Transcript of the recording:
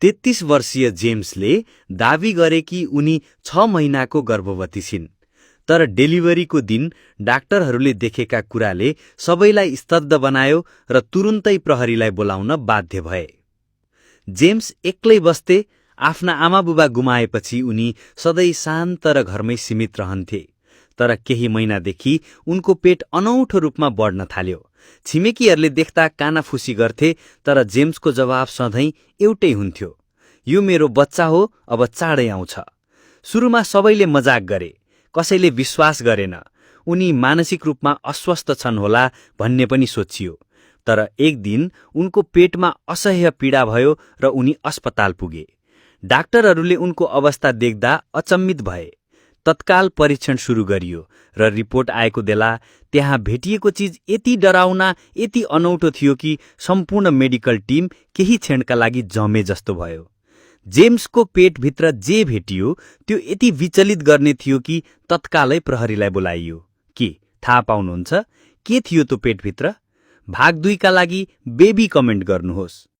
33 वर्षीय जेम्सले दावी गरे कि उनी 6 महिनाको गर्भवती छिन्। तर डेलिभरीको दिन डाक्टरहरूले देखेका कुराले सबैलाई स्तब्ध बनायो र तुरुन्तै प्रहरीलाई बोलाउन बाध्य भए। जेम्स एक्लै बस्थे। आफ्ना आमाबुबा गुमाएपछि उनी सधैँ शान्त र घरमै सीमित रहन्थे। तर केही महिनादेखि उनको पेट अनौठो रूपमा बढ्न थाल्यो। छिमेकीहरूले देख्दा कानाफुसी गर्थे, तर जेम्सको जवाब सधैँ एउटै हुन्थ्यो, यो मेरो बच्चा हो, अब चाँडै आउँछ। सुरुमा सबैले मजाक गरे, कसैले विश्वास गरेन। उनी मानसिक रूपमा अस्वस्थ छन् होला भन्ने पनि सोचियो। तर एक दिन उनको पेटमा असह्य पीडा भयो र उनी अस्पताल पुगे। डाक्टरहरूले उनको अवस्था देख्दा अचम्मित भए। तत्काल परीक्षण सुरु गरियो र रिपोर्ट आएको बेला त्यहाँ भेटिएको चिज यति डराउना, यति अनौठो थियो कि सम्पूर्ण मेडिकल टिम केही क्षणका लागि जमे जस्तो भयो। जेम्सको पेटभित्र जे भेटियो त्यो यति विचलित गर्ने थियो कि तत्कालै प्रहरीलाई बोलाइयो। के थाहा पाउनुहुन्छ के थियो त्यो पेटभित्र? भाग 2 का लागि बेबी कमेन्ट गर्नुहोस्।